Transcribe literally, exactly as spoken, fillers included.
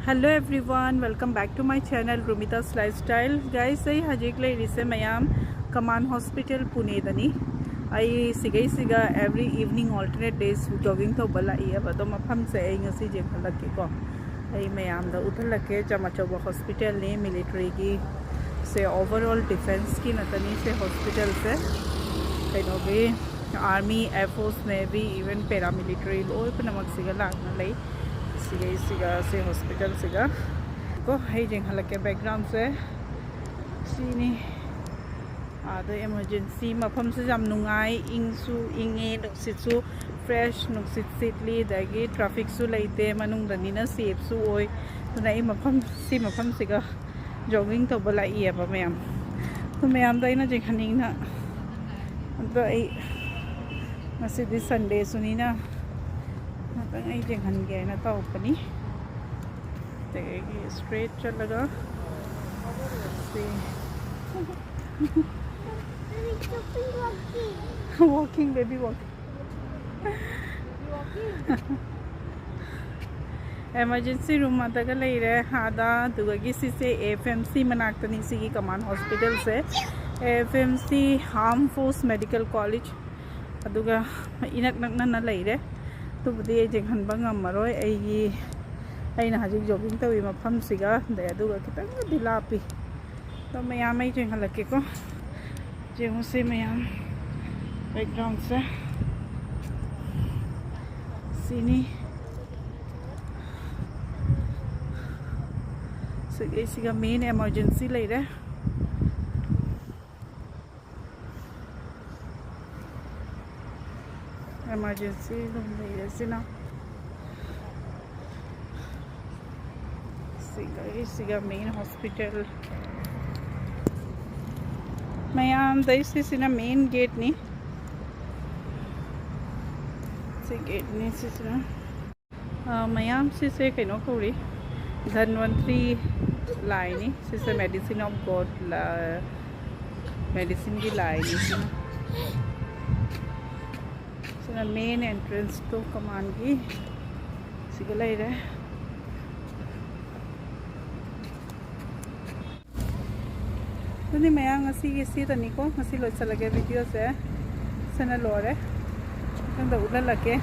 Hello everyone, welcome back to my channel Rumita's Lifestyle. Guys, ꯑꯩ ꯍꯧꯖꯤꯛ ꯂꯩꯔꯤꯁꯦ ꯃꯌꯥꯝ ꯀꯃꯥꯟ ꯍꯣꯁꯄꯤꯇꯥꯜ ꯄꯨꯅꯦꯗꯅꯤ꯫ ꯑꯩ ꯁꯤꯒꯩꯁꯤꯒ every evening alternate days jogging ꯇꯧꯕ ꯂꯥꯛꯏꯑꯕ꯫ ꯑꯗꯣ ꯃꯐꯝꯁꯦ ꯑꯩ ꯉꯁꯤ ꯌꯦꯡꯍꯜꯂꯛꯀꯦꯀꯣ꯫ ꯑꯩ ꯃꯌꯥꯝꯗ ꯎꯠꯍꯜꯂꯛꯀꯦ꯫ ꯌꯥꯝ ꯑꯆꯧꯕ ꯍꯣꯁꯄꯤꯇꯥꯜꯅꯤ, ꯃꯤꯂꯤꯇꯔꯤꯒꯤ ꯁꯦ, overall defenceꯀꯤ ꯉꯥꯛꯇꯅꯤ ꯁꯦ ꯍꯣꯁꯄꯤꯇꯥꯜꯁꯦ꯫ ꯀꯩꯅꯣꯒꯤ army, air force, navy, even paramilitary ꯂꯣꯏ ꯄꯨꯝꯅꯃꯛꯁꯤꯒ ꯂꯥꯛꯅ ꯂꯩ꯫ ꯁꯤꯒꯩꯁꯤꯒ ꯁꯤ ꯍꯣꯁꯄꯤꯇꯥꯜꯁꯤꯒ ꯀꯣ꯫ ꯑꯩ ꯌꯦꯡꯍꯜꯂꯛꯀꯦ backgroundꯁꯦ꯫ ꯁꯤꯅꯤ꯫ ꯑꯥꯗ emergency ꯃꯐꯝꯁꯨ ꯌꯥꯝ ꯅꯨꯡꯉꯥꯏ, ꯏꯪꯁꯨ ꯏꯪꯉꯦ, ꯅꯨꯡꯁꯤꯠꯁꯨ fresh, ꯅꯨꯡꯁꯤꯠ ꯁꯤꯠꯂꯤ, ꯑꯗꯒꯤ trafficꯁꯨ ꯂꯩꯇꯦ, ꯃꯅꯨꯡꯗꯅꯤꯅ safeꯁꯨ ꯑꯣꯏ꯫ ꯑꯗꯨꯅ ꯑꯩ ꯃꯐꯝ, ꯁꯤ ꯃꯐꯝꯁꯤꯒ jogging ꯇꯧꯕ ꯂꯥꯛꯏꯑꯕ ꯃꯌꯥꯝ꯫ ꯑꯗꯨ ꯃꯌꯥꯝꯗꯣ ꯑꯩꯅ ꯌꯦꯡꯍꯟꯅꯤꯡꯅ, ꯑꯗꯣ ꯑꯩ ꯉꯁꯤꯗꯤ Sundayꯁꯨꯅꯤꯅ ꯉꯥꯛꯇꯪ ꯑꯩ ꯌꯦꯡꯍꯟꯒꯦ ꯍꯥꯏꯅ ꯇꯧꯔꯛꯄꯅꯤ꯫ ꯑꯗꯒꯤ straight ꯆꯠꯂꯒ ꯁꯤ walking, baby walking꯫ Emergency room ꯑꯗꯒ ꯂꯩꯔꯦ ꯑꯥꯗ꯫ ꯑꯗꯨꯒꯒꯤ ꯁꯤꯁꯦ F M C ꯃꯅꯥꯛꯇꯅꯤ, ꯁꯤꯒꯤ ꯀꯃꯥꯟ ꯍꯣꯁꯄꯤꯇꯥꯜꯁꯦ꯫ F M C, Armed Force Medical College꯫ ꯑꯗꯨꯒ ꯏꯅꯛ ꯅꯛꯅꯅ ꯂꯩꯔꯦ꯫ ꯑꯗꯨꯕꯨꯗꯤ ꯑꯩ ꯌꯦꯡꯍꯟꯕ ꯉꯝꯃꯔꯣꯏ꯫ ꯑꯩꯒꯤ, ꯑꯩꯅ ꯍꯧꯖꯤꯛ jogging ꯇꯧꯔꯤ ꯃꯐꯝꯁꯤꯒ ꯑꯗꯩ ꯑꯗꯨꯒ ꯈꯤꯇꯪꯗꯤ ꯂꯥꯞꯄꯤ꯫ ꯑꯗꯣ ꯃꯌꯥꯝ ꯑꯩ ꯌꯦꯡꯍꯜꯂꯛꯀꯦꯀꯣ꯫ ꯌꯦꯡꯉꯨꯁꯦ ꯃꯌꯥꯝ, backgroundꯁꯦ꯫ ꯁꯤꯅꯤ꯫ ꯁꯤꯒꯩꯁꯤꯒ main emergency ꯂꯩꯔꯦ꯫ Emergency room ꯂꯩꯔꯦ ꯁꯤꯅ꯫ ꯁꯤꯒ, ꯁꯤꯒ main hospital꯫ ꯃꯌꯥꯝꯗꯩ ꯁꯤꯁꯤꯅ main gateꯅꯤ꯫ ꯁꯤ gateꯅꯤ ꯁꯤꯁꯤꯅ꯫ ꯑ, ꯃꯌꯥꯝ ꯁꯤꯁꯦ ꯀꯩꯅꯣ ꯀꯧꯔꯤ, ꯙꯟꯋꯟꯇ꯭ꯔꯤ ꯂꯥꯏꯅꯤ꯫ ꯁꯤꯁꯦ Medicine of God ꯂ-, medicineꯒꯤ ꯂꯥꯏꯅꯤ ꯁꯤꯅ꯫ ꯁꯤꯅ main entranceꯇꯣ ꯀꯃꯥꯟꯒꯤ꯫ ꯁꯤꯒ ꯂꯩꯔꯦ꯫ ꯑꯗꯨꯗꯤ ꯃꯌꯥꯝ, ꯉꯁꯤꯒꯤ ꯁꯤꯗꯅꯤꯀꯣ꯫ ꯉꯁꯤ ꯂꯣꯏꯁꯤꯜꯂꯒꯦ ꯚꯤꯗꯤꯑꯣꯁꯦ꯫ ꯁꯤꯅ ꯂꯣꯏꯔꯦ꯫ ꯃꯊꯪꯗ ꯎꯠꯍꯜꯂꯛꯀꯦ꯫